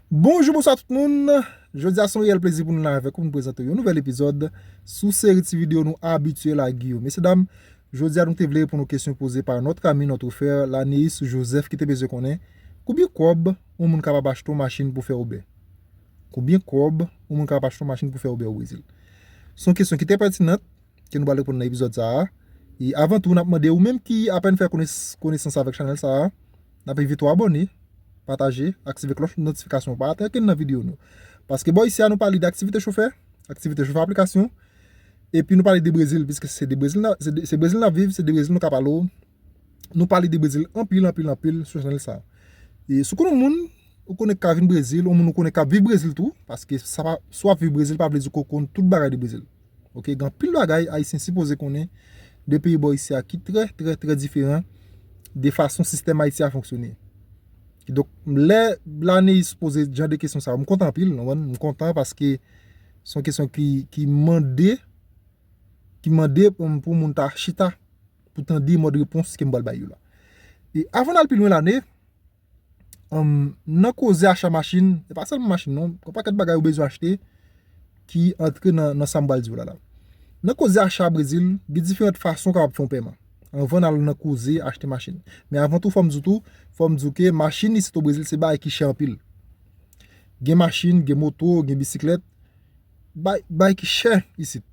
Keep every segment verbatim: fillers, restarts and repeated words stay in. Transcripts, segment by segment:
Bonjou, bonswa tout moun. Jodi a se yon reyèl plezi pou nou la avèk ou, pou nou prezante yon nouvèl epizòd sou seri ti videyo nou abitye lage yo. Mesye dam, jodi a nou te vle reponn yon kesyon poze pa notre ami, notre frère Laneis Joseph ki te bezwen konnen konbyen kòb yon moun kapab achte yon machin pou fè Uber. Konbyen kòb yon moun kapab achte yon machin pou fè Uber o Brezil? Se yon kesyon ki trè pètinan, ke nou pral reponn nan epizòd sa a. E avan tou, n ap mande ou menm ki apèn fè kones- konesans avèk chanèl sa a, n ap envite w abòne, pataje, aktive klòch notifikasyon pa atè ke nan videyo nou. Paske bò isi a nou pale de aktivite chofè, aktivite chofè aplikasyon, epi nou pale de Brezil, piske se de Brezil n a- se de- se Brezil n ap viv, se de Brezil nou ka pale w. Nou pale de Brezil anpil, anpil, anpil sou chanèl sa a. E si w konn yon moun ou konnen k ka vin Brezil, yon moun ou konnen k ap viv Brezil tou, paske sa pa, si w ap viv Brezil, pa vle di ke w konn tout bagay de Brezil. Oke, gen anpil bagay Ayisyen sipoze konnen de peyi bò isi a ki trè, trè, trè diferan de fason sistèm Ayiti a fonksyone. Kidonk, lè Laneis poze jan de kesyon sa yo, m kontan anpil, w konprann? M kontan paske se yon kesyon ki, ki mande, ki mande, um, pou moun ta chita, pou tande mòd repons ke m pral bay yo la. E avan n al pi lwen Lane, um, nan koze acha machin, e pa sèlman machin non, gen yon pakèt bagay ou bezwen achte ki antre nan, nan sa m pral di w la la. Nan koze acha Brezil, gen diferan fason w kapab fè yon pèman. Anvan n al nan koze achte machin. Men avan tou, fò m di w tou, fò m di w ke machin isit o Brezil se bagay ki chè anpil. Gen machin, gen moto, gen bisiklèt, bay, bay ki chè isit.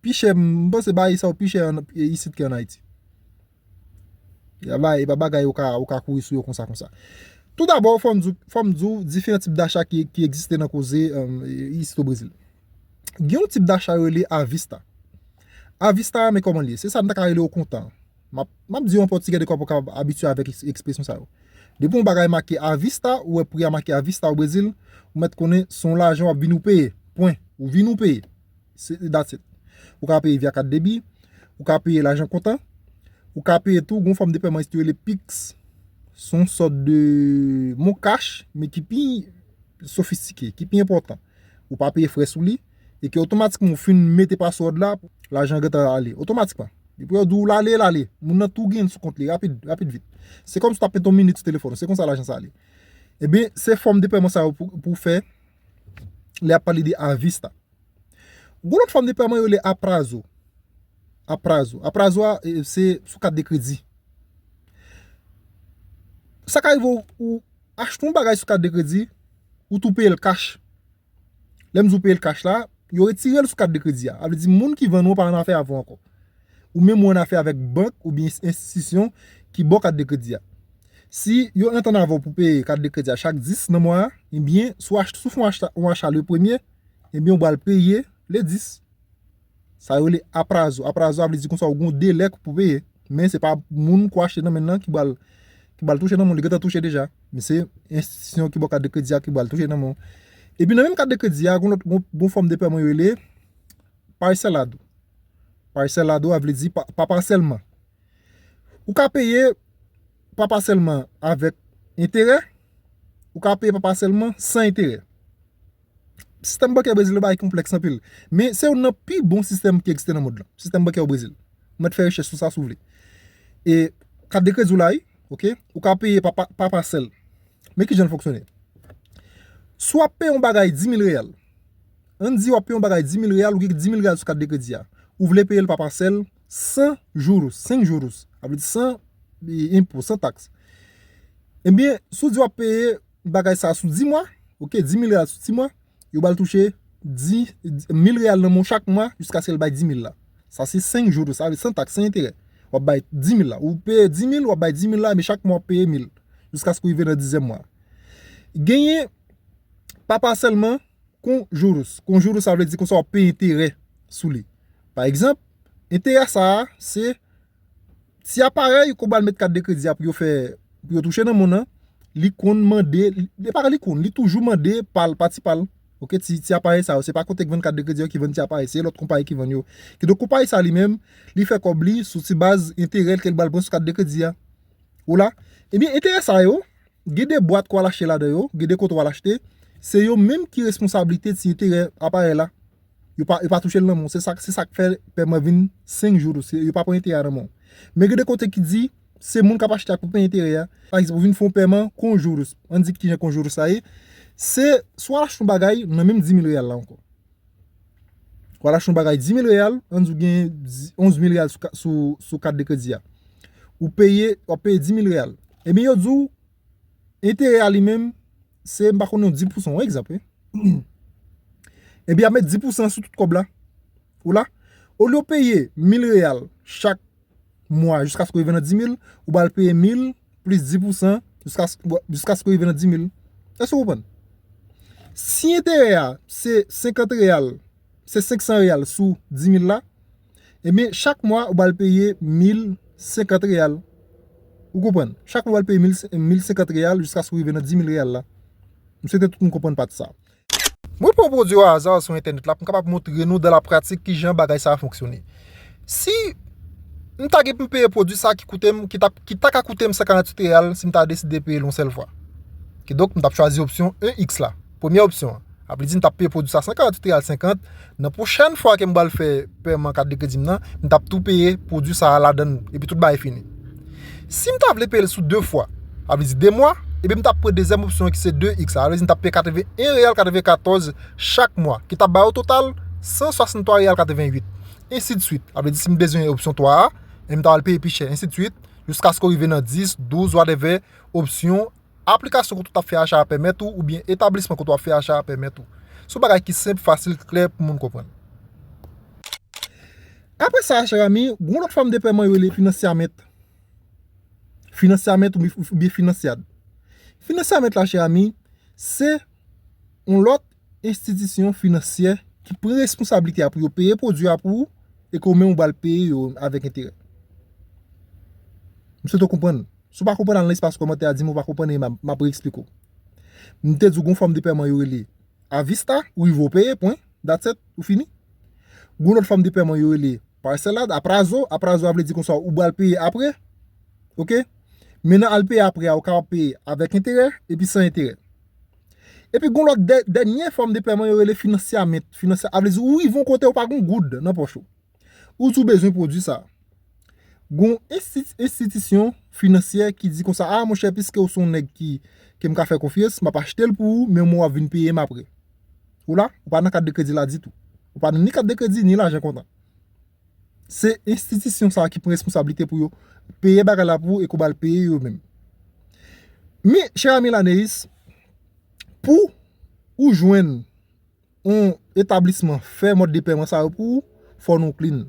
Pi chè, m panse bay sa yo pi chè an- isit ke an Ayiti. Ya bay, e pa bagay ou ka, ou ka kouri sou yo konsa, konsa. Tou dabò, fò m di w, fò m di w diferan tip dacha ki, ki egziste nan koze, um, isit o Brezil. Gen yon tip dacha yo rele avista. Avista, men kòman l ye? Se sa n ta ka rele yo kontan. M ap, m ap di yo an pòtigè de kòman w ka abitye avèk eks- ekspresyon sa yo. Depi yon bagay make avista, ou wè pri a make avista o Brezil, ou mèt konnen se yon lajan w ap vin ou peye. Pwen. Ou vin ou peye. Se, that's it. Ou ka peye via kat debi, ou ka peye lajan kontan, ou ka peye tou, gon fòm de pèman isi yo rele Pix. Se yon sòt de Moncash, men ki pi sofistike, ki pi enpòtan. Ou pa peye frè sou li, e ke otomatikman ou fin mete password la, lajan gentan ale. Otomatikman. Depi yo di w l ale, l ale. Moun nan tou gen l sou kont li, rapid, rapid vit. Se kòmsi w t ap mete yon minit sou telefòn ou, se konsa lajan sa ale. Ebyen, se fòm de pèman sa yo pou, pou w fè, lè y ap pale de avista. Gon lòt fòm de pèman yo rele aprazo. Aprazo. Aprazo a, e, se sou kat de kredi. Sa ka rive w, ou achte yon bagay sou kat de kredi, ou tou peye l kach. Lè m di w peye l kach la, yo retire l sou kat de kredi a. Sa vle di moun ki vann ou pa annafè avè w ankò. Ou menm ou annafè avèk bank oubyen enstitisyon ki ba w kat de kredi a. Si yo antann avè w pou peye kat de kredi a chak dis nan mwa a, ebyen, si w achte, si w fè yon acha, yon acha le premye, ebyen, ou pral peye le dis. Sa yo rele aprazo. Aprazo a vle di konsa ou gen yon delè pou peye. Men se pa moun ke w achte nan men l nan ki pral, ki pral touche nan men w. Li gentan touche deja. Men se enstitisyon ki ba w kat de kredi a ki pral touche nan men w. Epi nan menm kat de kredi a, gon lòt, gon, gon fòm de pèman yo rele parcelado. Parcelado a vle di pa, pa pasèlman. Ou ka peye pa pasèlman avèk enterè, ou ka peye pa pasèlman san enterè. Sistèm bankè Brezil yo bagay konplèks anpil. Men se youn nan pi bon sistèm ki egziste nan mond lan. Sistèm bankè o Brezil. Ou mèt fè rechèch sou sa si w vle. E kat de kredi w la, wi, oke? Ou ka peye pa, pa, pa pasèl. Men kijan l fonksyone? Si w ap peye yon bagay di mil reyal, ann di w ap peye yon bagay di mil reyal, ou gen di mil reyal sou kat de kredi a. Ou vle peye l pa pasèl, san juros, senk juros. Sa vle di san, e, enpo, san taks. Ebyen, si w di w ap peye bagay sa a sou di mwa, oke, di mil reyal sou di mwa, yo pral touche di, mil reyal nan men w chak mwa jiskaske l bay di mil la. Sa se senk juros, sa vle san taks, san enterè. W ap bay di mil la. Ou peye di mil, w ap bay di mil la, men chak mwa w ap peye mil. Jiskaske w rive nan dizyèm mwa. Genyen pa pasèlman con juros. Con juros, sa vle di konsa w ap peye enterè sou li. Pa egzanp, enterè sa a, se ti aparèy ke w pral met kat de kredi a pou yo fè, pou yo touche nan men w nan, li konn mande, li, li pa li konn, li toujou mande pa l, pati pa l. Oke, ti, ti aparèy sa yo, se pa kote k vann kat de kredi yo ki vann ti aparèy, se lòt konpayi ki vann yo. Kidonk, konpayi sa li menm, li fè kòb li sou ti baz enterè ke l pral pran sou kat de kredi a. Ou la? Ebyen, enterè sa yo, gen de bwat ke w al achte ladan yo, gen de kote w al achte, se yo menm ki responsablite ti enterè aparèy la. Yo pa, yo pa touche l nan men w. Se sa, se sa k fè pèman vin senk juros. Se, yo pa pran enterè a nan men w. Men gen de kote ki di, se moun k ap achte a pou peye enterè a. Pa egzanp, ou vin fè yon pèman con juros. Ann di kijan con juros sa ye. se si w al achte yon bagay nan menm dis mil reyal la ankò. W al achte yon bagay dis mil reyal, ann di w gen onz mil reyal sou, sou, sou kat de kredi a. Ou peye, w ap peye dis mil reyal. Ebyen, yo di w, enterè a li menm, se, m pa konnen, yon dis pousan, yon egzanp, wi. Ebyen, y ap met dis pousan sou tout kòb la. Ou la, olye w peye mil reyal chak mwa jiskaske w rive nan dis mil, ou pral peye mil plis dis pousan jiskaske, jiskaske w rive nan dis mil. Èske w konprann? Si enterè a se senkant reyal, se senk san reyal sou dis mil la, ebyen, chak mwa, ou pral peye mil senkant reyal. Ou konprann? Chak mwa, ou pral peye mil, mil senkant reyal jiskaske w rive nan dis mil reyal la. M swete tout moun konprann pati sa. Mwen pran pwodui o aza sou entènèt la pou m kapab montre nou dan la pratik kijan bagay sa a fonksyone. Si m ta gen pou m peye pwodui sa a ki koute m, ki ta, ki ta ka koute m san karanntuit reyal si m ta deside peye l yon sèl fwa. Kidonk, m t ap chwazi opsyon en iks la. Premyè opsyon an. Sa vle di m t ap peye pwodui sa san karanntuit reyal senkant. Nan pwochèn fwa ke m pral fè pèman kat de kredi m nan, m t ap tou peye pwodui sa a ladan l, epi tout bagay fini. Si m ta vle peye l sou de fwa, sa vle di de mwa, ebyen m t ap pran dezyèm opsyon an ki se de iks la. Sa vle di m t ap peye katreven en reyal katrevenkatòz chak mwa, ki t ap ba yo total san swasanntwa reyal katrevenwit. Ensi de swit. Sa vle di si m bezwen opsyon twa a, ebyen m ta pral peye pi chè, ensi de swit, jiskaske w rive nan dis, douz, whatever, opsyon aplikasyon kote w t ap fè acha a pèmèt ou, oubyen etablisman kote w ap fè acha a pèmèt ou. Se yon bagay ki senp, fasil, klè pou moun konprann. Apre sa, chè ami, gen yon lòt fòm de pèman yo rele finansyamèt. Finansyamèt oubyen, oubyen finansyad. Finansyamèt la, chè ami, se yon lòt enstitisyon finansyè ki pran responsablite a pou yo peye pwodui a pou ou, e ke ou menm ou pral peye yo avèk enterè. M swete w konprann. Si w pa konprann, al nan espas kòmantè a, di m ou pa konprann e m ap, m ap reeksplike w. M te di w gen yon fòm de pèman yo rele avista, ou rive ou peye, pwen, that's it, ou fini. Gen yon lòt fòm de pèman yo rele parcelado, aprazo, aprazo a vle di konsa ou pral peye apre, oke? Men nan al peye apre a, ou kapab peye avèk enterè, epi san enterè. Epi gen yon lòt dè-, dènye fòm de pèman yo rele finansyamèt. Finansya-, a vle di ou rive yon kote ou pa gen yon goud nan pòch ou. Ou di w bezwen pwodui sa. Gen yon ensti-, enstitisyon finansyè ki di konsa, a, monchè, piske w se yon nèg ki, ke m ka fè konfyans, m ap achte l pou ou, men w ap vin peye m apre. Ou la, ou pa nan kat de kredi la ditou. Ou pa nan ni kat de kredi, ni lajan kontan. Se enstitisyon sa a ki pran responsablite pou yo peye bagay la pou ou e ke w pral peye yo menm. Men, chè ami Laneis, pou ou jwenn yon etablisman fè mòd de pèman sa yo pou ou, fò w clean.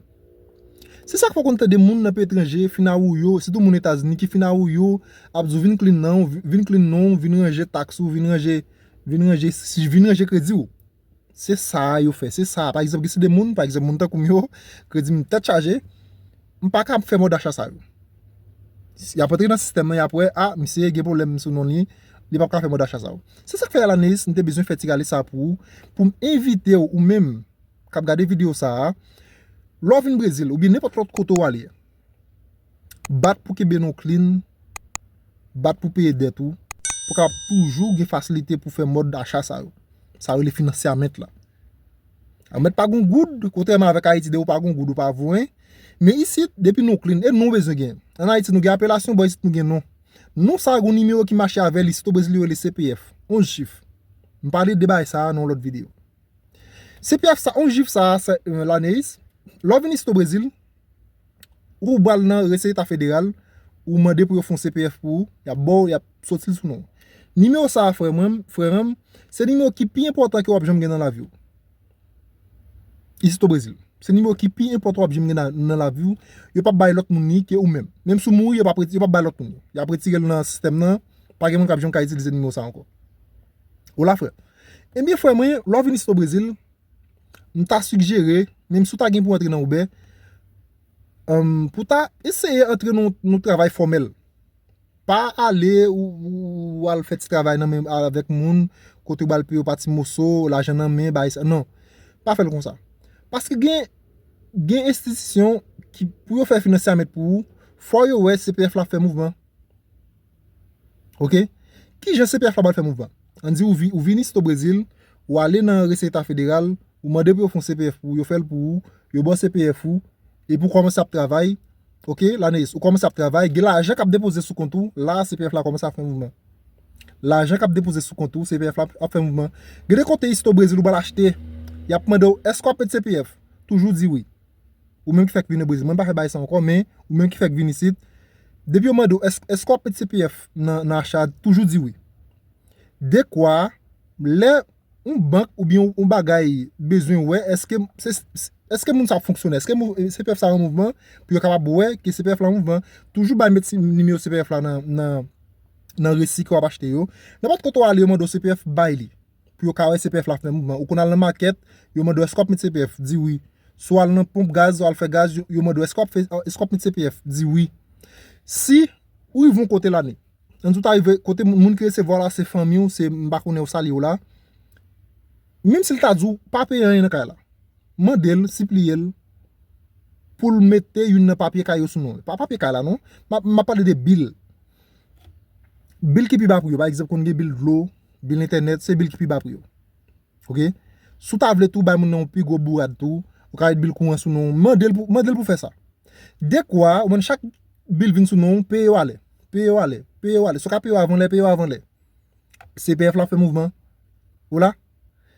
Se sa k fè w konn tande moun nan peyi etranje fin a ou yo, sitou moun Etazini ki fin a ou yo, ap di w vin clean non, vin clean non, vin ranje taks ou, vin ranje, vin ranje, vin ranje kredi w. Se sa a yo fè, se sa a. Pa egzanp, gen se de moun, pa egzanp, moun tankou m yo, kredi m tèt chaje, m pa ka fè mòd acha sa yo. Y ap antre nan sistèm nan, y ap wè, a, misye gen pwoblèm sou non li, li p ap ka fè mòd acha sa yo. Se sa k fè Laneis, m te bezwen fè ti rale sa pou ou, pou m envite w, ou menm, k ap gade videyo sa a, lè w vin Brezil, oubyen nenpòt lòt kote w ale, bat pou kenbe non clean, bat pou peye dèt ou, pou w kapab toujou gen fasilite pou fè mòd acha sa yo. Sa yo rele finansyamèt la. An mèt pa gon goud, kontrèman avèk Ayiti, depi w pa gon goud, ou pa voyen. Men isit, depi non clean, e non w bezwen gen. An Ayiti, nou gen apelasyon, bò isit nou gen non. Non sa a gon nimewo ki mache avè l isit o Brezil yo rele C P F, onz chif. M pale de bagay sa a nan yon lòt videyo. C P F sa, onz chif sa a, sa, euh, Laneis, lè w vin isit o Brezil, ou pral nan Reseta Federal, ou mande pou yo fè yon C P F pou ou, y ap ba w, y ap soti l sou non w. Nimewo sa a, frè mwen, frè m, se nimewo ki pi enpòtan ke w ap janm gen nan lavi w. Isit o Brezil. Se nimewo ki pi enpòtan w ap janm gen nan, nan lavi w. Yo p ap bay lòt moun li ke ou menm. Menm si w mouri, yo p ap reti-, yo p ap bay lòt moun li. Y ap retire l nan sistèm nan. Pa gen moun k ap janm ka itilize nimewo sa a ankò. Ou la, frè? Ebyen, frè mwen, lè w vin isit o Brezil, m ta sigjere, menm si w ta gen pou w antre nan Uber, anm, pou w ta eseye antre nan, nan yon travay fòmèl. Pa ale ou, ou, ou al fè ti travay nan men avèk moun, kote w al peye yo pa ti moso, lajan nan men, bagay sa. Non. Pa fè l konsa. Paske gen, gen enstitisyon ki, pou yo fè finansyamèt pou ou, fò yo wè C P F la fè mouvman. Oke? Kijan C P F la pral fè mouvman? Ann di ou vi-, ou vin isit o Brezil, ou ale nan Reseta Federal, ou mande pou yo fè yon C P F pou ou, yo fè l pou ou, yo ba w C P F ou, epi ou kòmanse ap travay, oke, Laneis, ou kòmanse ap travay, gen lajan k ap depoze sou kont ou, la a C P F la kòmanse ap fè mouvman. Lajan k ap depoze sou kont ou, C P F la ap fè mouvman. Gen de kote isit o Brezil ou pral achte, y ap mande w, èske w ap met C P F? Toujou di wi. Ou menm ki fèk vin o Brezil. Mwen pa fè bagay sa ankò, men ou menm ki fèk vin isit, depi yo mande w, èske, èske w ap met C P F nan, nan acha, toujou di wi. Dekwa, lè yon bank oubyen yon bagay bezwen wè, èske se, èske moun sa ap fonksyone, èske mou- C P F sa an mouvman, pou yo kapab wè ke C P F la an mouvman, toujou bay met si- nimewo C P F la nan, nan, nan resi ke w ap achte yo. Nenpòt kote w ale, yo mande w C P F, bay li. Pou yo ka wè C P F la fè mouvman. Ou konn al nan makèt, yo mande w èske w ap met C P F, di wi. Si w al nan ponp gaz, w al fè gaz, yo, yo mande w èske w ap fè, èske w ap met C P F, di wi. Si ou rive yon kote Lane, ann di w ta rive kote moun, moun ki resevwa w la, se fanmi w, se m pa konnen ou salye w la. Menm si l ta di w pa peye anyen nan kay la, mande l, sipliye l, pou l mete youn nan papye kay yo sou non l. Pa papye kay la non, m ap, m ap pale de bil. Bil ki pi ba pri yo, pa egzanp, konn gen bil dlo, bil entènèt, se bil ki pi ba pri yo. Oke? Si w ta vle tou bay moun nan yon pi gwo bourad tou, ou ka met bil kouran sou non w, mande l pou, mande l pou fè sa. Dekwa, ou konprann, chak bil vin sou non w, peye yo alè. Peye yo alè. Peye yo alè. Si w ka peye yo avan lè, peye yo avan lè. C P F la ap fè mouvman. Ou la?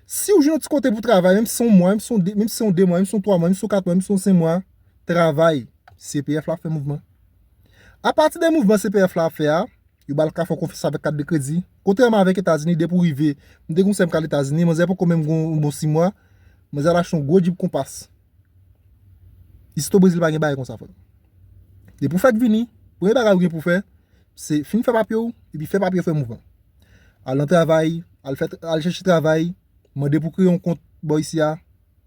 Si w jwenn yon ti kote pou travay, menm si se yon mwa, menm si se yon de, menm si se yon de mwa, menm si se yon twa mwa, menm si se yon kat mwa, menm si se yon senk mwa, travay. C P F la ap fè mouvman. Apati de mouvman C P F la ap fè a, yo ba l ka fè w konfyans avèk kat de kredi. Kontrèman avèk Etazini, depi w rive, m te gen yon sè m k al Etazini, manzè poko menm gen yon bon sis mwa, manzè al achte yon gwo djip konpas. Isit o Brezil pa gen bagay konsa, frè m. Depi w fèk vini, premye bagay ou gen pou w fè, se fin fè papye w, epi fè papye w fè mouvman. Al nan travay, al fè, al chèche travay, mande pou kreye yon kont bò isi a,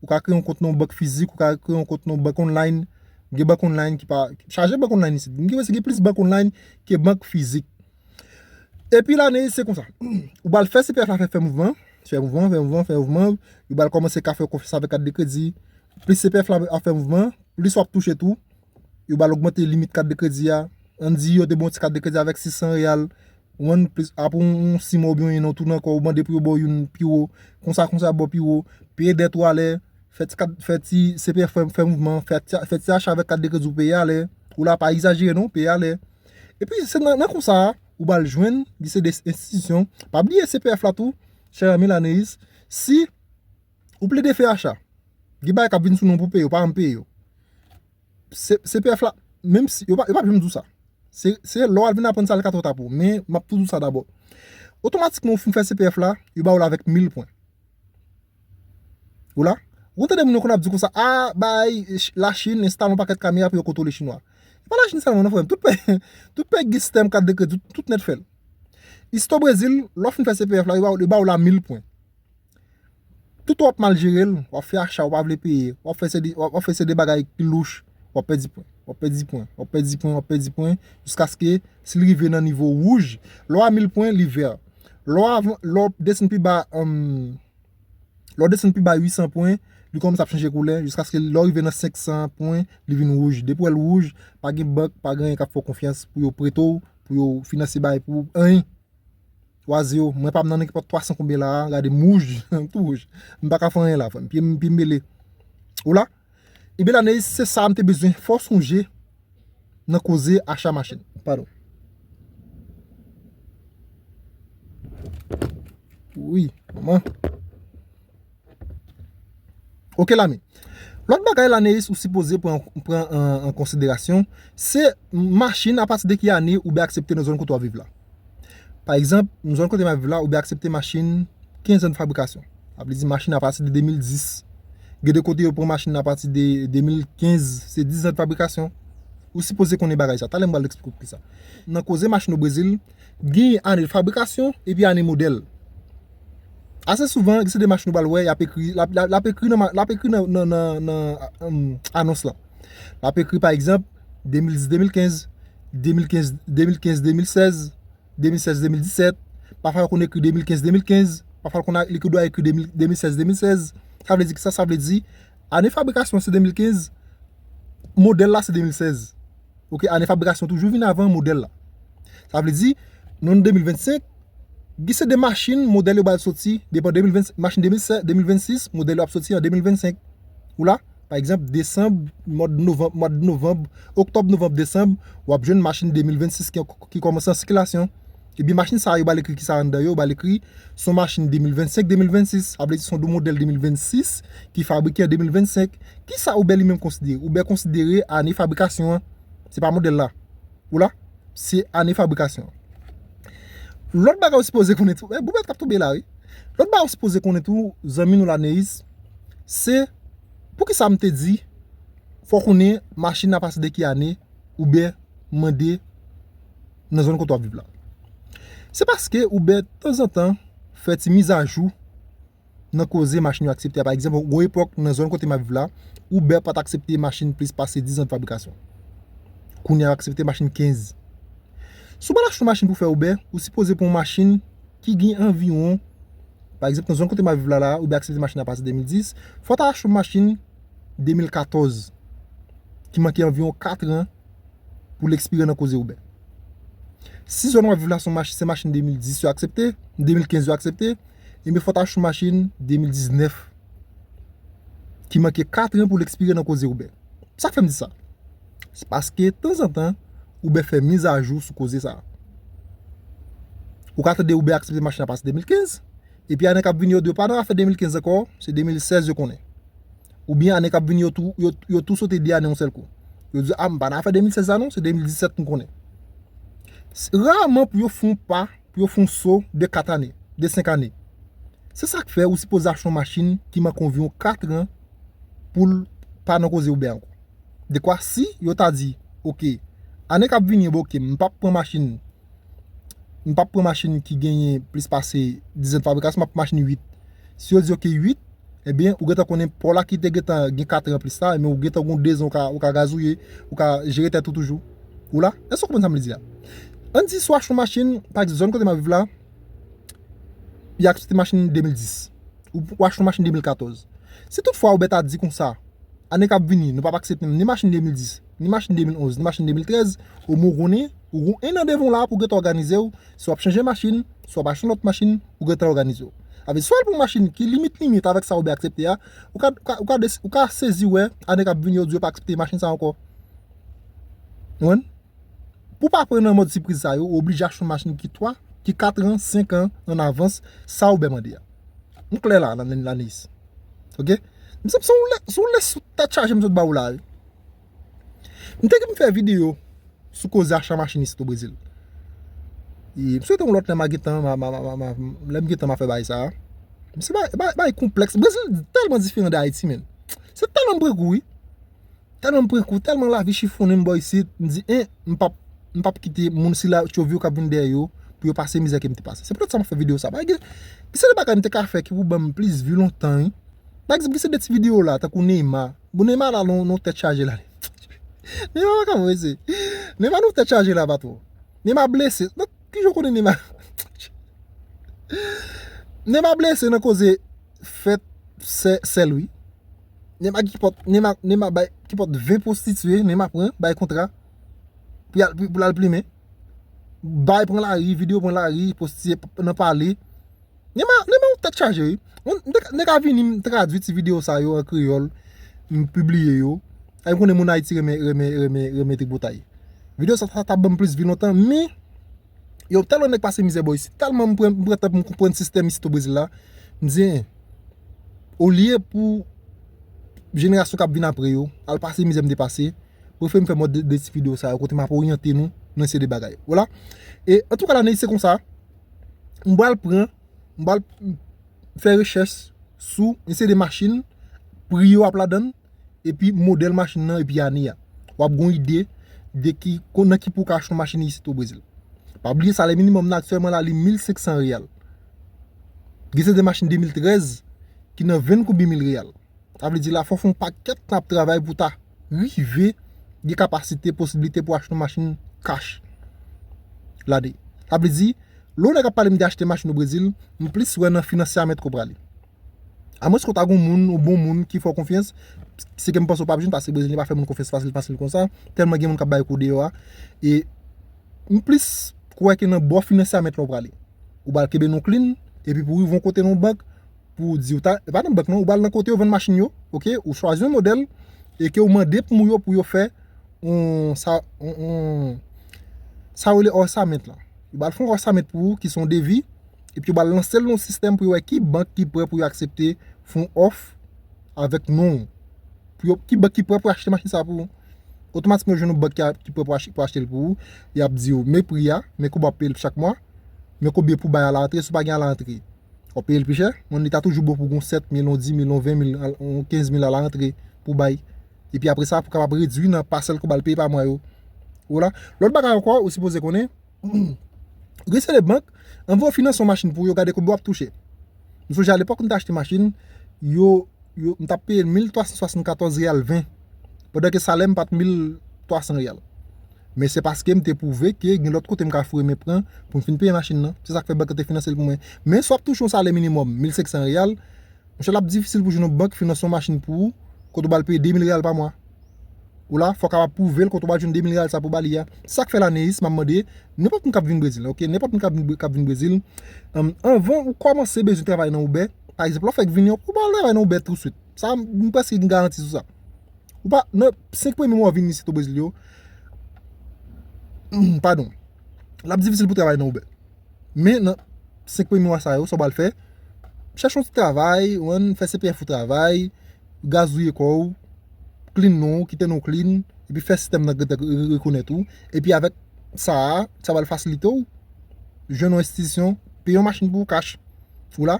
ou ka kreye yon kont nan yon bank fizik, ou ka kreye yon kont nan yon bank online. Gen bank online ki pa chaje bank online isit. Gen, gen plis bank online ke bank fizik. Epi Lane, se konsa. Ou pral fè C P F la fè, fè mouvman, fè mouvman, fè mouvman, fè mouvman. Ou pral kòmanse ka fè konfyans avèk kat de kredi. Plis C P F la ap fè mouvman, plis w ap touche tou. Yo pral ogmante limit kat de kredi a. Ann di yo te ba w ti kat de kredi avèk sis san reyal. Ou konprann, plis, apre yon, yon sis mwa oubyen yon an, ou tounen ankò, ou mande pou yo ba w youn pi wo. Konsa, konsa, ba w pi wo. Peye dèt ou alè. Fè ti kat, fè ti C P F fè, fè mouvman. Fè ti, fè ti acha avèk kat de kredi ou peye alè. Ou la pa egzajere non, peye alè. Epi, se nan, nan konsa, ou pral jwenn, li se de enstitisyon. Pa bliye C P F la tou, chè zanmi Laneis, si ou plede fè acha, gen bagay k ap vin sou non pou peye, ou pa janm peye yo. Se, C P F la, menm si, yo pa, yo p ap janm di w sa. Se, se lè w al vin aprann sa, l ka twò ta pou ou. Men, m ap tou di w sa dabò. Otomatikman, ou fin fè C P F la, yo ba w l avèk mil pwen. Ou la? Ou konn tande moun yo konn ap di konsa, a, bay, Lachin enstale yon pakèt kamera pou yo kontwole Chinwa. E pa Lachin sèlman, non, frè m. Tout peyi, tout peyi gen sistèm kat de kredi, tout, tout nèt fè l. Isit o Brezil, lè w fin fè C P F la, yo ba w, yo ba w la mil pwen. Tout w ap mal jere l, w ap fè acha, w pa vle peye, w ap fè se de, w ap, w ap fè se de bagay ki louch, w ap pèdi pwen, w ap pèdi pwen, w ap pèdi pwen, w ap pèdi pwen, jiskaske si l rive nan nivo wouj, lè w a mil pwen, li vè. Lè w a, lè w desann pi ba, um, lè w desann pi ba uit san pwen, li kòmanse ap chanje koulè, jiskaske lè w rive nan senk san pwen, li vin wouj. Depi w wè l wouj, pa gen bank, pa gen anyen k ap fè w konfyans pou yo prete w, pou yo finanse bagay pou ou, anyen. Waze yo, mwen pa m nan nenpòt twa san konbyen la a, gade m wouj, m tou wouj. M pa ka fè anyen la, frè m, pye m, pye m mele. Ou la? Ebyen, Laneis, se sa m te bezwen fè w sonje nan koze acha machin. Padon. Wi, manman. Oke, Lane. Lòt bagay, Laneis, ou sipoze pran, pran an, an konsiderasyon, se machin, apati de ki ane ou byen aksepte nan zòn kote w ap viv la. Pa egzanp, nan zòn kote m ap viv la, ou byen aksepte machin kenz an de fabrikasyon. Sa vle di machin apati de de mil dis. Gen de kote yo pran machin apati de de mil kenz, se diz an de fabrikasyon. Ou sipoze konnen bagay sa. Talè m pral eksplike w poukisa. Nan koze machin o Brezil, gen ane de fabrikasyon epi ane modèl. Ase souvan, se de machin ou pral wè, y ap ekri, l ap, l ap ekri nan, l ap ekri nan, nan, nan, nan, um, anons la. L ap ekri, pa egzanp, de mil dis, de mil kenz, de mil kenz, de mil kenz, de mil sèz, de mil sèz, de mil disèt. Pafwa, yo konn ekri de mil kenz, de mil kenz. Pafwa, yo konn li dwa ekri de mil, de mil sèz, de mil sèz. Sa vle di ki sa? Sa vle di, ane fabrikasyon se de mil kenz, modèl la se de mil sèz. Oke, ane fabrikasyon toujou vin avan modèl la. Sa vle di, nou nan de mil vennsenk, gen se de machin, modèl yo pral soti, depan de mil ven, machin de mil sèz, de mil vennsis, modèl yo ap soti an de mil vennsenk. Ou la, pa egzanp, desanm, mwa de novanm, mwa de novanm, oktòb, novanm, desanm, w ap jwenn machin de mil vennsis ki, ki kòmanse an sikilasyon. Ebyen, machin sa a, yo ba l ekri ki sa anndan yo, yo ba l ekri se yon machin de mil vennsenk, de mil vennsis, sa vle di se yon modèl de mil vennsis ki fabrike an de mil vennsenk. Ki sa Uber li menm konsidere? Uber konsidere ane fabrikasyon an, se pa modèl la. Ou la? Se ane fabrikasyon an. Lòt bagay ou sipoze konnen tou, eh, boubèt k ap tonbe la, wi. Lòt bagay ou sipoze konnen tou, zanmi nou la, Neis, se poukisa m te di, fò w konnen machin nan pase de ki ane, Uber mande nan zòn kote w ap viv la. Se paske Uber tanzantan fè ti mizajou nan koze machin yo aksepte a. Pa egzanp, gon epòk nan zòn kote m ap viv la, Uber pa t aksepte machin plis pase diz an de fabrikasyon. Kounye a, yo aksepte machin kenz. Si w pral achte yon machin pou fè Uber, ou sipoze pran yon machin ki gen anviwon, pa egzanp, nan zòn kote m ap viv la, la, Uber aksepte machin nan pase de mil dis, fò w ta achte yon machin de mil katòz, ki manke anviwon kat an pou l ekspire nan koze Uber. Si zòn w ap viv la se yon machin, se machin de mil dis yo aksepte, de mil kenz yo aksepte, ebyen fò w ta achte yon machin de mil diznèf ki manke kat an pou l ekspire nan koze Uber. Sa k fè m di sa? Se paske tanzantan, Uber fè mizajou sou koze sa a. Ou ka tande Uber aksepte machin nan pase de mil kenz, epi ane k ap vini yo di yo pa nan afè de mil kenz ankò, se de mil sèz yo konnen. Oubyen ane k ap vini yo tou, yo, yo tou sote de ane yon sèl kou. Yo di, a, m pa nan afè de mil sèz la non, se de mil disèt m konnen. S- Raman pou yo fè yon pa, pou yo fè yon so de kat ane, de senk ane. Se sa k fè ou sipoze achte yon machin ki manke anviwon kat an pou l pa nan koze Uber ankò. Dekwa si yo ta di, oke, ane k ap vini, bon, oke, m p ap pran machin, m p ap pran machin ki genyen plis pase diz an de fabrikasyon, m ap pran machin uit. Si yo di, oke, uit, ebyen, ou gentan konnen pa w la ki te gentan gen kat an plis la, ebyen, ou gentan gon de zan ou ka, ou ka gazouye, ou ka jere tèt ou toujou. Ou la? Èske w konprann sa m vle di a? Ann di, si w achte yon machin, pa egzanp, zòn kote m ap viv la, y aksepte machin de mil dis. Ou, ou achte yon machin de mil katòz. Si toutfwa Uber ta di konsa, ane k ap vini, nou p ap aksepte ni machin de mil dis, ni machin de mil onz, ni machin de mil trèz, omwen ou konnen, ou gon en an devan w la pou w gentan òganize w, si w ap chanje machin, si w ap achte yon lòt machin, ou gentan òganize w. Sa vle di, si w al pran yon machin ki limit limit avèk sa Uber aksepte a, ou ka, ou ka, ou ka, desi- ou ka sezi wè, ane k ap vini, yo di yo pa aksepte machin sa ankò. Ou konprann? Pou w pa pran nan mòd sipriz sa yo, ou oblije achte yon machin ki twa, ki kat an, senk an an avans sa Uber mande a. M klè la, la, la, Neis. Oke? M se, se yon lè, se yon lè sou tèt chaje m sot ba ou la, wi. M te gen m fè videyo sou koze acha machin isit o Brezil. E m swete yon lòt lè m a gentan, ma, ma, ma, ma, ma, lè m gentan m a fè bagay sa a. M se bagay, bagay, bagay konplèks. Brezil tèlman diferan de Ayiti, menn. Se tèlman m pran kou, wi. Tèlman m pran kou, tèlman lavi chifonnen m bò isit, m di, en, m p ap, m p ap kite moun sila tchovi yo k ap vin dèyè yo, pou yo pase mizè ke m te pase. Se poutèt sa m ap fè videyo sa. Bagay, gen se de bagay m te ka fè ki pou ban m plis vi lontan, wi. Pa egzanp, gen se de ti videyo la, tankou Neymar. Bon, Neymar la, nan, nan tèt chaje la. Neymar pa ka vre se. Neymar nan tèt chaje la, patwon. Neymar blese. Nan, ki jan w konnen Neymar? Neymar blese nan koze fèt sè, sè l, wi. Neymar ki pot, Neymar, Neymar bay, ki pot ven pwostitye, Neymar pran, bay kontra. Pou y al, pou, pou l al plimen. Bay pran lari, videyo pran lari, pwostitye p- nan pale. Neymar, Neymar yon tèt chaje, wi. Yon, nèg, nèg a vini, m tradui ti videyo sa yo an kreyòl, m pibliye yo. Ay, m konnen moun Ayiti renmen, renmen, renmen, renmen tripotay. Videyo sa, sa t ap ban m plis vi lontan, men yo, tèlman nèg pase mizè bò isit, tèlman m pran, m pran tan pou m konprann sistèm isit o Brezil la, m di, en, olye pou jenerasyon k ap vin apre yo al pase mizè m te pase, prefere m fè mòd de, de ti videyo sa yo kote m ap oryante nou nan seri de bagay. Vwala. E antouka, la, Neis, se konsa. M pral pran, m pral fè rechèch sou yon seri de machin, pri yo ap ladan l, epi modèl machin nan, epi ane a. W ap gen yon ide de ki, kon- nan ki pri w ka achte yon machin isit o Brezil. Pa bliye, salè minimòm nan aktyèlman la, li mil senk san reyal. Gen seri de machin de mil trèz ki nan venn konbyen mil reyal. Sa vle di la, fò w fè yon pakèt tan ap travay pou w ta rive gen kapasite, posiblite pou w achte yon machin kach. Lade. Sa vle di, lè yon nèg ap pale m de achte machin o Brezil, m plis wè nan finansyamèt ke w prale. Amwens ke w ta gen yon moun, yon bon moun ki fè w konfyans, se ke m panse w p ap jwenn, paske Brezil pa fè moun konfyans fasil, fasil konsa, tèlman gen moun k ap bay kou deyò a. E m plis kwè ke nan bò finansyamèt la w prale. Ou pral kenbe non klin, epi pou w rive yon kote nan yon bank, pou w di w ta, e pa nan bank non, ou pral nan kote yo vann machin yo, oke, ou chwazi yon modèl, e ke w mande pou yo, pou yo fè yon, sa, yon, yon, sa yo rele òsamèt la. Yo ba l fè yon wè sa met pou ou, ki se yon devi, epi yo ba l lanse l nan yon sistèm pou yo wè ki bank ki prè pou yo aksepte fè yon òf avèk non w. Pou yo, ki bank ki prè pou achte machin sa pou ou. Otomatikman, yo jwenn yon bank ki, a- ki prè pou achte, pou achte l pou ou. Y ap di w, men pri a, men konbyen w ap peye l chak mwa, men konbyen pou bay a la rantre, si w pa gen a la rantre. W ap peye l pi chè, men li ta toujou bon pou w gen yon sèt mil, yon dis mil, yon ven mil, al- yon kenz mil a la rantre pou w bay. Epi apre sa, pou w kapab redui nan pasèl ke w ba l peye pa mwa yo. Ou la. Lòt bagay ankò, ou sipoze konnen, gen seri de bank, anvan yo finanse yon machin pou ou, yo gade konbyen w ap touche. M sonje alepòk, m te achte machin, yo, yo, m t ap peye mil twa san swasann katòz reyal ven, pandan ke salè m pa t mil twa san reyal. Men se paske m te pwouve ke gen lòt kote m ka foure men pran pou m fin peye machin nan. Se sa k fè bank lan te finanse l pou mwen. Men si w ap touche yon salè minimòm mil senk san reyal, monchè, l ap difisil pou jwenn yon bank finanse yon machin pou ou, kote w ba l peye de mil reyal pa mwa. Ou la, fò w kapab pwouve l, kote w ba l jwenn de mil reyal sa pou w ba li a. Se sa k fè la, Neis, m ap mande, nenpòt moun k ap vin Brezil, ok? Nenpòt moun k ap vin, k ap vin Brezil, anvan ou kòmanse bezwen travay nan Uber, pa egzanp, lè w fèk vini, ou pa al travay nan Uber touswit. Sa, m prèske gen garanti sou sa. Ou pa, nan senk premye mwa w vin isit o Brezil yo, padon, l ap difisil pou travay nan Uber. Men nan senk premye mwa sa yo, sa w pral fè, chèche yon ti travay, ou konprann, fè C P F ou travay, gazouye kò w, clean non w, kite non w clean, epi fè sistèm nan gentan re- rekonèt ou. Epi avèk sa a, sa pral fasilite w jwenn yon enstitisyon, peye yon machin pou ou kach. Ou la,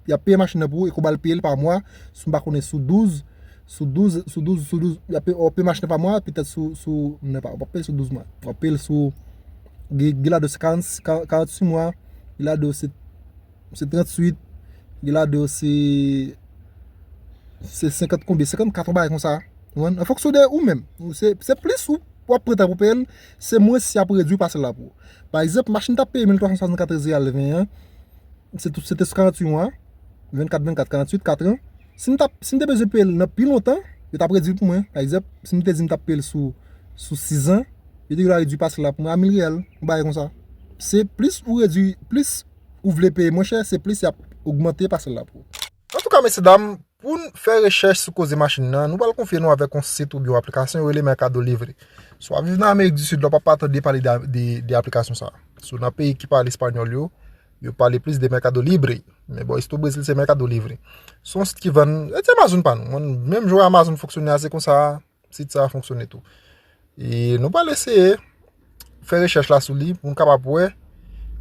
y ap peye machin nan pou ou, e konbyen w pral peye l pa mwa, si m pa konnen sou douz, sou douz, sou douz, sou douz, y ap peye, w ap peye machin nan pa mwa, petèt sou, sou, non pa, w ap peye sou douz mwa. W ap peye l sou, gen, gen ladan se karant, karant, karanntuit mwa, gen ladan se, se tranntuit, gen ladan se, se senkant konbyen, senkannkat, yon bagay konsa. Ou konprann? An fonksyon de ou menm. Ou se, se plis ou, w ap pran tan pou peye l, se mwens y ap redui pasèl la pou ou. Pa egzanp, machin t ap peye mil twa san swasannkatòz reyal ven an, se tou, se te sou karanntuit mwa, vennkat, vennkat, karanntuit, kat an. Si m t ap, si m te bezwen peye l nan pi lontan, yo t ap redui l pou mwen. Pa egzanp, si m te di m t ap peye l sou, sou sizan, yo te gen dwa redui pasèl la pou mwen a mil reyal, yon bagay konsa. Se plis ou redui, plis ou vle peye mwen chè, se plis y ap ogmante pasèl la pou ou. Antouka, mesyedam, pou n fè rechèch sou koze machin nan, nou pral konfye nou avèk yon sit oubyen yon aplikasyon yo rele Mercado Libre. Si w ap viv nan Amerik di Sid la, w p ap pa tande pale de, de, de aplikasyon sa a. Si w nan peyi ki pale espanyòl yo, yo pale plis de Mercado Libre. Men bò isit o Brezil, se Mercado Livre. Se yon sit ki vann, e ti Amazon pa nou. Menm jan Amazon fonksyone a, se konsa sit sa a fonksyone tou. E nou pral eseye fè rechèch la sou li pou n kapab wè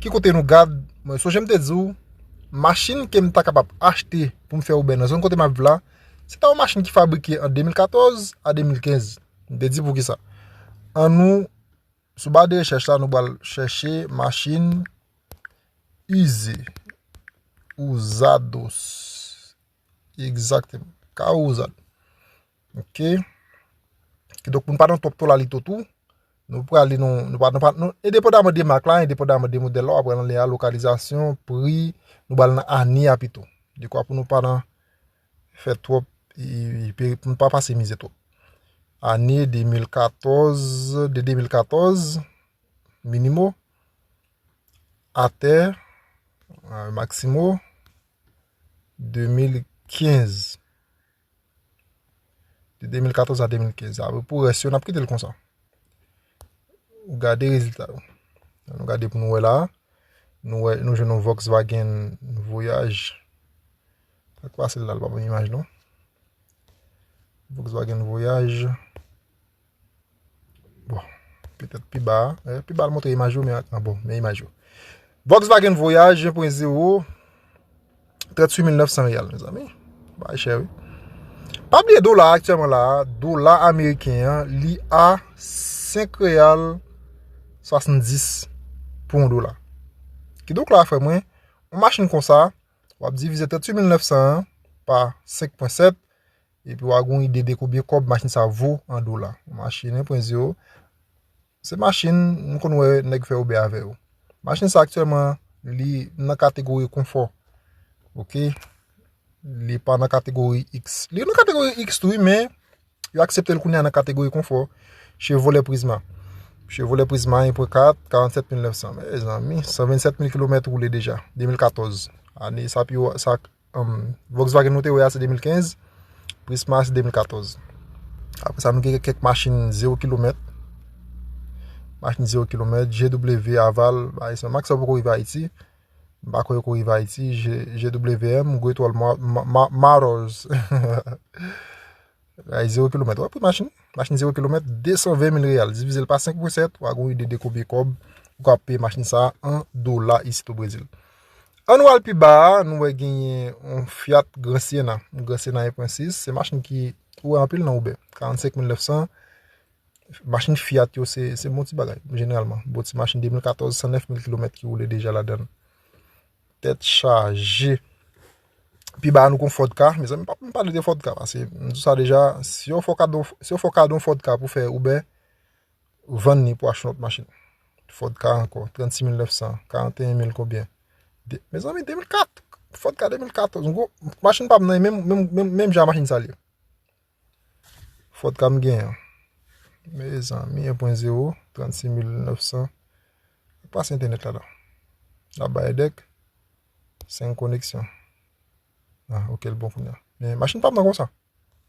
ki kote nou gad. Mwen sonje m te di w, machin ke m ta kapab achte pou m fè Uber nan zòn kote m ap viv la, se ta yon machin ki fabrike an de mil katòz a de mil kenz. M te di poukisa. Ann nou, sou ba de rechèch la, nou pral chèche machin ize, usados. Egzakteman. Carro usado. Ok. Kidonk, pou n pa nan twòp tolalito tou, nou prale nan, nou pa, nou pa, nou, endepandaman de mak la, endepandaman de modèl la, w ap pran nan lokalizasyon, pri, nou pral nan ane a pito. Dekwa pou nou pa nan fè twòp, e, e, pou nou pa pase mizè twòp. Ane de mil katòz, de de mil katòz, minimo, atè, e, maksimo, de mil kenz. De de mil katòz a de mil kenz. Apre pou rès yo, n ap kite l konsa. Ou gade rezilta yo. Nou gade pou nou wè la. Nou wè, nou jwenn yon Volkswagen Voyage. Sa k pase la, l pa ban m imaj non. Volkswagen Voyage. Bon, petèt pi ba, eh, pi ba l montre imaj yo, men, ah, bon, men imaj yo. Volkswagen Voyage en pwen zewo, tranntuit mil nèf san reyal, mezanmi. Bagay chè, wi. Pa bliye dola aktyèlman la, dola ameriken an, li a senk reyal swasanndis pou yon dola. Kidonk la, frè mwen, yon machin konsa, w ap divize tranntuit mil nèf san an pa senk pwen sèt, epi w a gen yon ide de konbyen kòb machin sa vo an dola. Machin en pwen zewo, se machin nou konn wè nèg fè Uber avè yo. Machin sa aktyèlman, li nan kategori konfò. Ok? Li pa nan kategori X. Li nan kategori X tou, wi, men yo aksepte l kounye a nan kategori konfò. Chevrolet Prisma. Chevrolet Prisma en pwen kat, karannsèt mil nèf san. Mezanmi, san vennsèt mil kilomèt woule deja. De mil katòz. Ane sa pi, sa, um, Volkswagen nou te wè a se de mil kenz. Prisma se de mil katòz. Apre sa, nou gen kèk machin zewo kilomèt. Machin zewo kilomèt, G W Aval, bagay sa. Maxor poko rive Ayiti. M pa kwè yo ko rive Ayiti. G- GWM, Great Wall Mo- Ma- Ma- Motors. Ay, zewo kilomèt. Wè pri machin. Machin zewo kilomèt, de san ven mil reyal. Divize l pa senk pwen sèt, w a gon ide de konbyen kòb ou ka peye machin sa a an dola isit o Brezil. Ann nou al pi ba a, nou wè genyen yon Fiat Grand Sienna. Grand Sienna en pwen sis, se machin ki ou wè anpil nan Uber. Karannsenk mil nèf san. Machin Fiat yo, se se bon ti bagay, jeneralman. Bon ti machin de mil katòz, san nèf mil kilomèt ki woule deja ladan l. Tèt chaje. Pi ba a nou gon Ford Ka. Mezanmi, pa pou m pale de Ford Ka, paske m di sa deja, si yo fè w kado, si yo fè w kado yon Ford Ka pou fè Uber, vann li pou achte yon lòt machin. Ford Ka ankò, trannsis mil nèf san, karanteyen mil konbyen? De- mezanmi, de mil kat. Ford Ka de mil katòz. Yon gwo machin pa m nan, menm, menm, menm, menm jan machin sa li ye. Ford Ka m genyen an. Mezanmi, en pwen zewo, trannsis mil nèf san. Pase entènèt la la. L ap bay dèk. Senk koneksyon. Ah, ok, l bon kounye a. Men machin pa m nan konsa.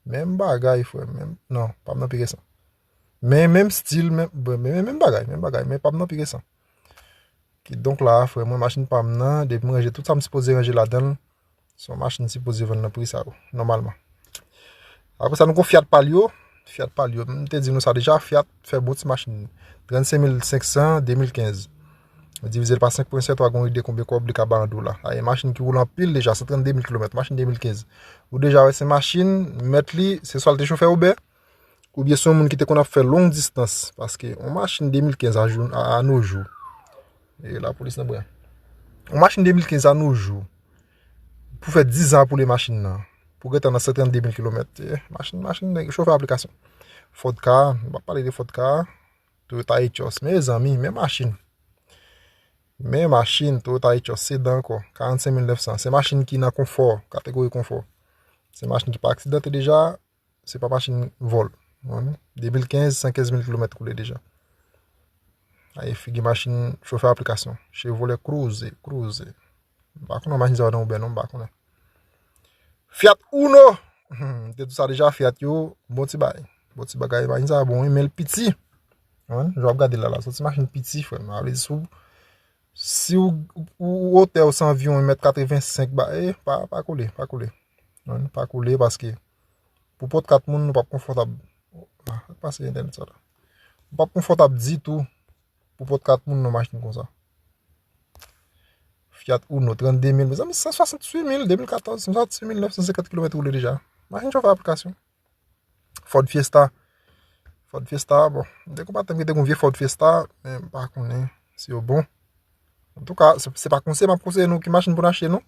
Menm bagay, frè. Menm, non, pa m nan pi resan. Men menm stil, menm, bon, men menm bagay, menm bagay, men pa m nan pi resan. Kidonk la, frè mwen, machin pa m nan, depi m ranje tout sa m sipoze ranje ladan l, se yon machin sipoze vann nan pri sa yo, nòmalman. Apre sa, nou gon Fiat Palio. Fiat Palio, m te di nou sa deja, Fiat fè bon ti machin. Trannsenk mil senk san, de mil kenz. Divize l pa senk pwen sèt, w a gon ide konbyen kòb li ka bay an dola. Ay, machin ki woule anpil deja, san trannde mil kilomèt, machin de mil kenz. Ou deja wè se machin, mèt li, se swa l te chofè Uber, oubyen se yon moun ki te konn ap fè long distans, paske yon machin de mil kenz a jou, a, a no jou, e lapolis nan bren. Yon machin de mil kenz a no jou, pou fè diz an pou le machin nan, pou gentan nan san trannde mil kilomèt, eh, machin, machin, nèg, chofè aplikasyon. Ford Ka, m pa pale de Ford Ka, Toyota Etios, mezanmi, men machin. Men machin, Toyota Etios, sedan ankò, karannsenk mil nèf san. Se machin ki nan konfò, kategori konfò. Se machin ki pa aksidante deja, se pa machin vòl. Wi. De mil kenz, san kenz mil kilomèt koule deja. Ay, figi machin chofè aplikasyon. Chevrolet Cruze, Cruze. M pa konnen machin sa yo nan Uber non, m pa konnen. Fiat Uno. Hmm, m te di sa deja, Fiat yo, bon ti bagay. Bon ti bagay, machin sa bon, wi, men l piti. Wi, jan w ap gade l la, la, se yon ti machin piti, frè m. Sa vle di, si w, si w, ou, ou wotè w se anviwon mèt katrevensenk ba, eh, pa, pa koule, pa koule. Wi, pa koule paske pou pòt kat moun, nou p ap konfòtab. Ah, sa k pase entènèt sa la? Nou p ap konfòtab ditou pou pòt kat moun nan machin konsa. Fiat Uno, trannde mil, mezanmi, san swasanntuit mil, de mil katòz, san swasanntuit mil nèf san senkant kilomèt woule deja. Machin chofè aplikasyon. Ford Fiesta. Ford Fiesta, bon, m te gon patenm ki te gon vye Ford Fiesta, men m pa konnen si yo bon. Antouka, se, se pa konsèy m ap konseye nou ki machin pou n achte, non.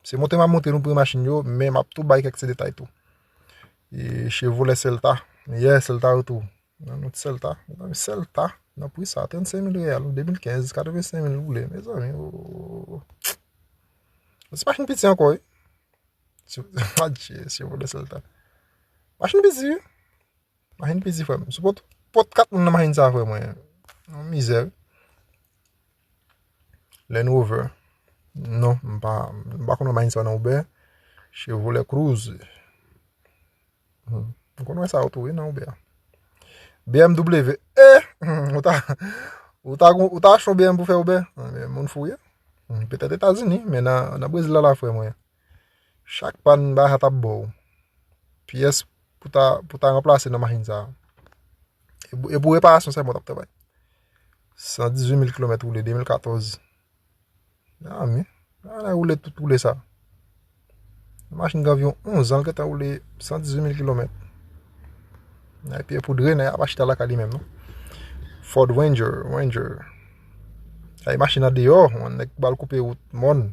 Se montre m ap montre nou pri machin yo, men m ap tou bay kèk ti detay tou. E Chevrolet Celta. Yeah, Celta yo tou. Nan nou ti Celta. Mezanmi, Celta, nan pri sa, trannsenk mil reyal, de mil kenz, katrevensenk mil woule. Mezanmi, oh. Se machin piti ankò, wi. Adje, Chevrolet Celta. Machin piti, wi. Machin piti, frè m. Sou pòt, pòt kat moun nan machin sa, frè mwen. Yon mizè, wi. Land Rover. Non, m pa, m pa konn wè machin sa nan Uber. Chevrolet Cruze. Hmm. M konn wè sa yo tou, wi, nan Uber. B M W. Eh! Hmm, ou ta, ou ta, ou ta achte yon B M pou fè Uber? Ah, men moun fou ye. Hmm, petèt Etazini, men nan, nan Brezil la, la, frè mwen. Chak pàn, bagay sa t ap ba w. Pyès pou ta, pou ta ranplase nan machin sa. E pou, e pou reparasyon sèlman w t ap travay. San dizuit mil kilomèt woule, de mil katòz. Ah, men. Ah, la woule tout woule sa. Machin gen anviwon onz an, l gentan woule san dizuit mil kilomèt. Epi e pou dre, nèg ap achte lakay li menm, non? Ford Ranger, Ranger. Ay, machin nan deyò, yon nèg ba l koupe wout mòn.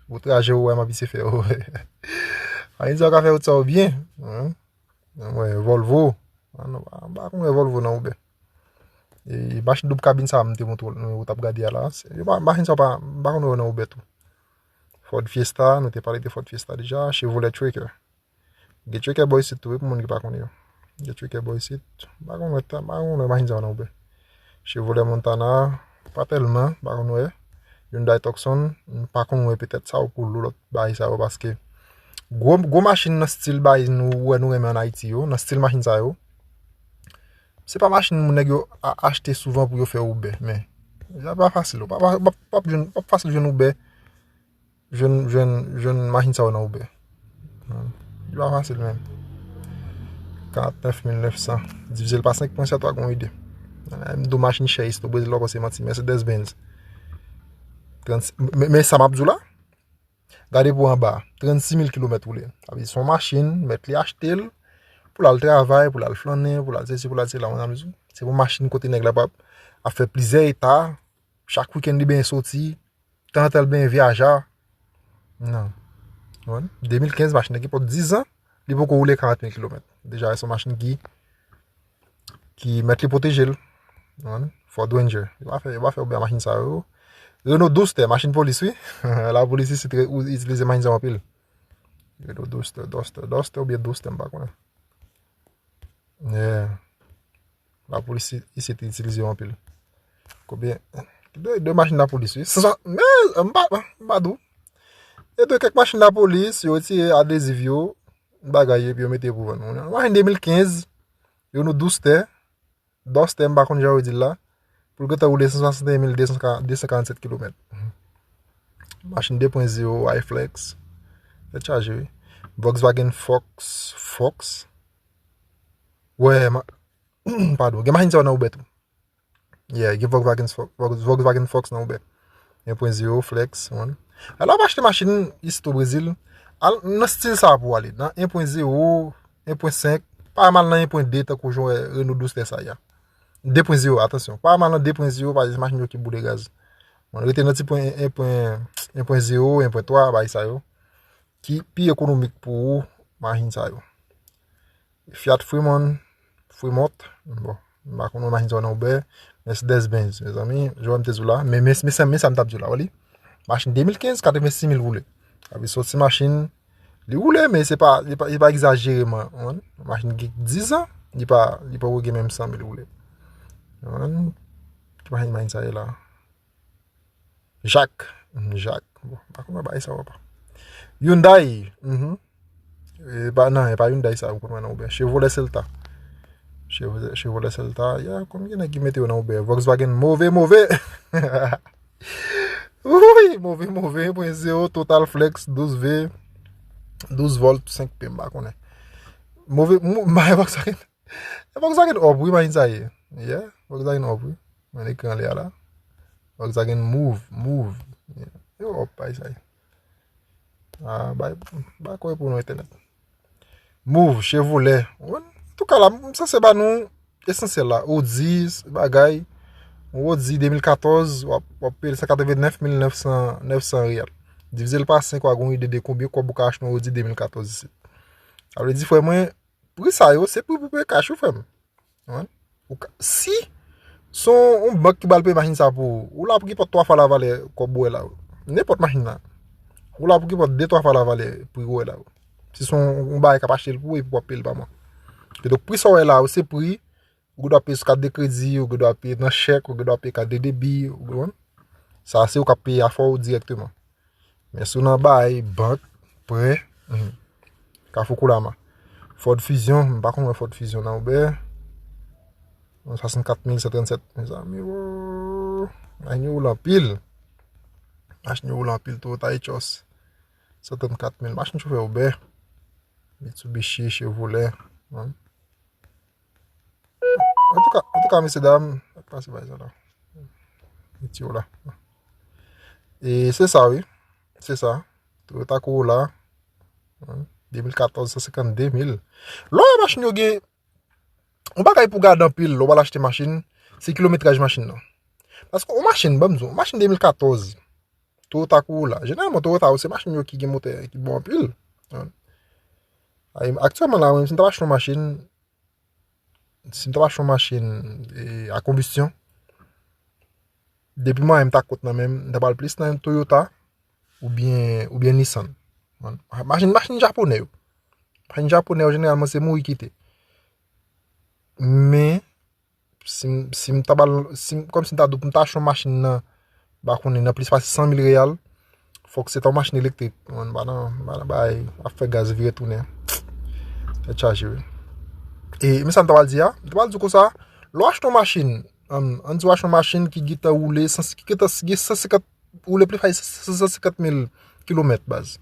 Wout raje ou wè m ap eseye fè yo. Ann di w ka fè wout sa yo byen. Wi, Volvo. Ah, non, m pa konn wè Volvo nan Uber. E machin doub kabin sa a m te montre w, nou t ap gade a la. Se, yo pa, machin sa yo pa, m pa konn wè yo nan Uber tou. Ford Fiesta, nou te pale de Ford Fiesta deja. Chevrolet Tracker. Gen Tracker bò isit tou, wi, pou moun ki pa konnen yo. Gen Tracker bò isit. M pa konn wè, m pa konn wè machin sa yo nan Uber. Chevrolet Montana, pa tèlman, m pa konn wè. Hyundai Tucson, m pa konn wè, petèt sa yo pou lou lòt bagay sa yo, paske gwo, gwo machin nan stil bagay nou wè nou renmen ann Ayiti yo, nan stil machin sa yo, Se pa machin moun nèg yo a- achte souvan pou yo fè Uber, men sa pa fasil, w pa, pa, pa, pa, p ap jwenn- p ap fasil jwenn Uber, jwenn, jwenn, jwenn machin sa yo nan Uber. Li pa fasil menm. Karant nèf mil nèf san. Divize l pa senk pwen sèt, w a gon ide. M di w machin chè isi o Brezil, w a panse manti. Mercedes Benz. Trannsis, men, men sa m ap di w la, gade pou anba, trannsis mil kilomèt woule. Sa vle di se yon machin, mèt li achte l, pou l al travay, pou l al flannen, pou l al sesi, pou l al sela, w konprann sa m di w? Se yon machin kote nèg la ap, ap fè plizyè eta, chak wikenn li benyen soti, tanzantan l benyen vyaja. Non. Ou konprann? De mil kenz, machin nan gen pòt diz an, li poko woule karant mil kilomèt. Deja, se yon machin ki, ki mèt li pwoteje l. Ou konprann? Ford Ranger. Yo pa fè, yo pa fè Uber machin sa yo. Renault Duster, machin polis, wi. Lapolis isit re- ou- itilize machin sa yo anpil. Renault Duster, Duster, Duster oubyen Duster, m pa konnen. Yeah. Lapolis i- isit itilize yo anpil. Konbyen? De, de machin lapolis, wi. San- san- Men, m pa, m pa di w. E de kèk machin lapolis, yo retire adeziv yo, bagay yo, epi yo mete yo pou vann. Yon machin de mil kenz, Renault Duster, Duster, m pa konn jan yo di l la, pou l gentan woule san swasanteyen mil de san karannsèt kilomèt. Machin de pwen zewo, Hi-Flex. Tèt chaje, wi. Volkswagen Fox, Fox. Wè, ma- padon, gen machin sa yo nan Uber tou. Yeah, gen Volkswagen Fox, Volks- Volkswagen Fox nan Uber. En pwen zewo, Flex, man. Alò, w ap achte machin isit o Brezil, al nan stil sa a pou w ale, nan en pwen zewo, en pwen senk, pa mal nan en pwen de, tankou jan w wè Renault Duster sa ye a. De pwen zewo, atansyon. Pa mal nan de pwen zewo, paske se machin yo ki boule gaz. Bon, rete nan ti pwen en pwen, en pwen zewo, en pwen twa, bagay sa yo, ki pi ekonomik pou machin sa yo. Fiat Fremont, Fremont, bon, m pa konn machin sa yo nan Uber, Mercedes Benz, mezanmi, jan m te di w la, men, men, men, sa- men sa m t ap di w la, w li, machin de mil kenz, katrevensis mil woule. Sa vle soti machin, li woule, men se pa, li pa, li pa egzajereman, w konprann? Machin gen diz an, li pa, li poko gen menm san mil woule. W konprann? Ki machin, machin sa ye la? Jacques. Mhm, Jacques. Bon, m pa konn bagay sa yo pa. Hyundai. Mhm. E pa, non, e pa Hyundai sa, ou konn wè nan Uber. Chevrolet Celta. Chevrolet, Chevrolet Celta. Ya, konbyen nèg ki mete yo nan Uber? Volkswagen move, move. Wi, move, move, en pwen zewo, Total Flex, douz V, douz volt, senk P, m pa konnen. Move, mou- Volkswagen. E Volkswagen Up, wi, machin sa ye. Yeah, Volkswagen Up, wi. Mwen ekri anlè a la. Volkswagen Move, Move. Yeah. Yo, Up, bay sa ye. Ah, bay, bay kòy pou nou entènèt. Move, Chevrolet. Wi, antouka la, m sanse ba nou esansyèl la. Audi, bagay. Yon Audi de mil katòz, w ap, w ap peye l san katrevennnèf mil nèf san, nèf san reyal. Divize l pa senk, w a gon ide de konbyen kòb ou ka achte yon Audi de mil katòz isit. Sa vle di, frè mwen, pri sa yo, se pri pou peye kach, wi, frè m. Ou ka- Si se yon bank ki pral peye machin sa pou ou, ou la pou gen pòt twa fwa lavalè kòb ou wè la. Nenpòt machin la. Ou la pou gen pòt de twa fwa lavalè pri ou wè la. Si se yon, yon bagay k ap achte l pou ou epi w ap peye l pa mwa. Kidonk, pri sa w wè la, se pri ou gen dwa peye sou kat de kredi, ou gen dwa peye nan chèk, ou gen dwa peye kat de debi, ou konprann? Sa se ou k ap peye afè w dirèkteman. Men si w nan bay, bank, prè, mhm. Kafou Koulama. Ford Fusion, m pa konn wè Ford Fusion nan Uber. Swasannkat mil san trannsèt. Mezanmi, wo. Machin yo woule anpil. Machin yo woule anpil, Toyota Etios. San trannkat mil. Machin chofè Uber. Mitsubishi, Chevrolet. Wi. Antouka, antouka, mesye dam, pase bay sa la. Mete yo la. E se sa, wi. Se sa. Toyota Corolla. Wi. De mil katòz, san senkannde mil. Lè w wè machin yo gen, yon bagay pou gade anpil, lè w pral achte machin, se kilometraj machin nan. Paske yon machin, ban m di w, yon machin de mil katòz, Toyota Corolla. Jeneralman, Toyota yo, se machin yo ki gen motè ki bon anpil. Ay, aktyèlman la, menm si m t ap achte yon machin, si m t ap achte yon machin, e, a konbistyon, depi mwayen m ta kont nan men m, m ta pral plis nan Toyota oubyen, oubyen Nissan. Machin, machin japonè yo. Machin japonè yo, jeneralman, se mouri kite. Men, si m, si m ta pral, si m, kòmsi m ta di w pou m ta achte yon machin nan, m pa konnen, nan plis pase san mil reyal, fòk se ta yon machin elektrik. M pa nan, m pa nan bay ap fè gaz vire tounen. Tèt chaje, wi. E, men sa m ta pral di a, m ta pral di w konsa, Lè w achte yon machin, um, ann di w achte yon machin ki gentan woule, san- ki gentan gen san senkant, woule plis pase san senkant mil kilomèt, baz.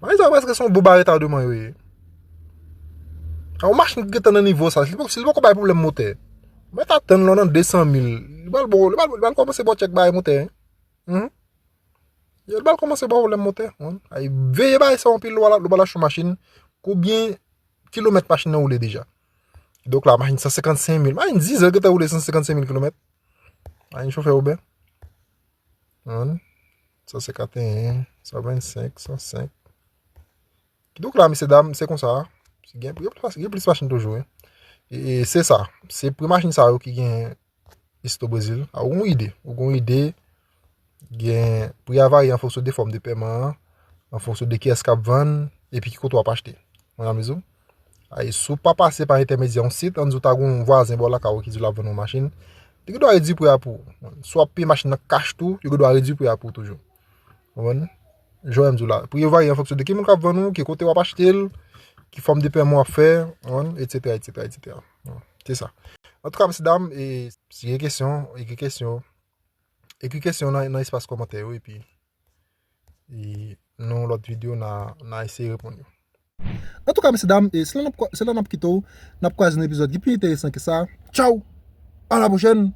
Machin sa prèske se yon bon ba retademan yo ye. Yon machin ki gentan nan nivo sa, si li poko bay pwoblèm motè, ou mèt atann lè w nan de san mil, li pral ba w, li pral, li pral kòmanse ba w tchèk bay motè. Mhm. Yo, li pral kòmanse ba w pwoblèm motè. Ay, veye bagay sa anpil, lè w pral achte yon machin, konbyen kilomèt machin nan woule deja. Donk la, machin san senkant senk mil, machin diz an gentan woule san senkant senk mil kilomèt. Machin chofè Uber. Wi. San senkant e en, san vennsenk, san senk. Donk la, mesye dam, se konsa. Gen, gen plis, gen plis machin toujou, wi. E, e se sa. Se pri machin sa yo ki gen isit o Brezil. A, ou gen yon ide. Ou gen yon ide. Gen, pri a varye an fonksyon de fòm de pèman an, an fonksyon de kiyès k ap vann, epi ki kote w ap achte. Ou konprann sa m di w? Ay, si w pa pase pa entèmedyè yon sit, ann di w ta gen yon vwazen bò lakay ou ki di l ap vann yon machin, li gen dwa redui pri a pou ou. Si w ap peye machin nan kach tou, yo gen dwa redui pri a pou ou toujou. Ou konprann? Jan m di w la, pri yo varye an fonksyon de ki moun k ap vann ou, ki kote w ap achte l, ki fòm de pèman w ap fè, ou konprann, etsetera, etsetera, etsetera. Se sa. Antouka, mesye dam, e, si gen kesyon, ekri kesyon, ekri kesyon nan, nan espas kòmantè yo, epi, e, nan yon lòt videyo, n a, n a eseye reponn yo. Antouka, mesye dam, e se la n ap kwa- se la n ap kite w, n ap kwaze nan epizòd ki pi enteresan ke sa. Tchaw! A la pwochèn!